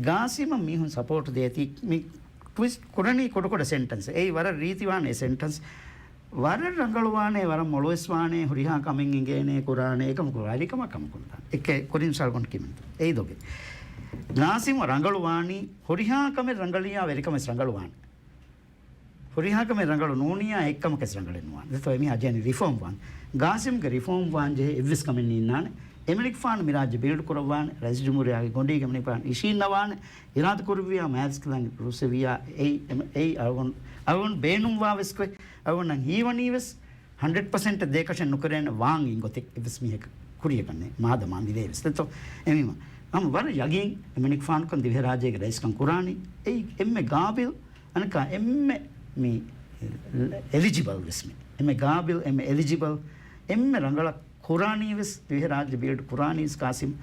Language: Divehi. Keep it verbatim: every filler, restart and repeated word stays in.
ގާސިމަށް މީހުން ސަޕޯޓް ދޭތީ މި ޓްވިސްޓް ކުރަނީ ކުޑަކުޑަ ސެންޓެންސް. އެއީ ވަރަށް ރީތިވާނެ ސެންޓެންސް. ވަރަށް ރަނގަޅުވާނެ، ވަރަށް މޮޅުވެސް ވާނެ، ހުރިހާ ކަމެއް އިނގޭނެ ކުރާނެ، އެކަމަކު ވެރިކަމަށް ކަމަކުން ދާނެ. އެއްކެ ކުރިން ސަލްގޮން ކިމެންތު. އެއީ ދޮގެ. ގާސިމް ރަނގަޅުވާނީ، ހުރިހާ ކަމެއް ރަނގަޅިއްޔާ ވެރިކަމެއް ރަނގަޅުވާނެ. ހުރިހާ ކަމެއް ރަނގަޅު ނޫނިއްޔާ އެއްކަމަކަސް ރަނގަޅެއް ނުވާނެ. ދެތޯ އެމީހާ ޖެހެނީ ރިފޯމް ވާން. ގާސިމްގެ ރިފޯމް ވާން ޖެހޭ އެއްވެސް ކަމެއް ނީންނާނެ. އެމަނިކުފާނު މި ރާއްޖެ ބިލްޑް ކުރައްވާނެ. ރައީސް ޖުމްހޫރިއްޔާގެ ގޮނޑީގެ އެމަނިކުފާނު އިށީންނަވާނެ. އިރާދަކުރެއްވިއްޔާ މާލެސްކަލާނގެ ރުއްސެވިއްޔާ އެއީ، އެމަ-، އެއީ އަޅުގަނޑު، އަޅުގަނޑު ބޭނުންވާ ވެސް ގޮތް. އަޅުގަނޑަށް ހީވަނީ ވެސް ހަންޑްރެޑް ޕަސެންޓް ދޭކަށެއް ނުކުރޭނެ ވާން އިން ގޮތެއް އެއްވެސް މީހަކަށް ކުރިޔަކަށް ނެތް. މާދަމާ މިރޭ ވެސް ދެތޯ. އެމީމަ ހަމަ ވަރަށް ޔަގީން އެމަނިކުފާނުކަން ދިވެހިރާއްޖޭގެ ރައީސްކަން ކުރާނީ. އެއީ އެންމެ ގާބިލް، އަނެއްކާ އެންމެ މި އެލިޖިބަލް ވެސް މި. އެންމެ ގާބިލް، އެންމެ އެލިޖިބަލް، އެންމެ ރަނގަޅަށް ކުރާނީ ވެސް، ދިވެހިރާއްޖެ ބިލްޑް ކުރާނީ ވެސް ގާސިމް.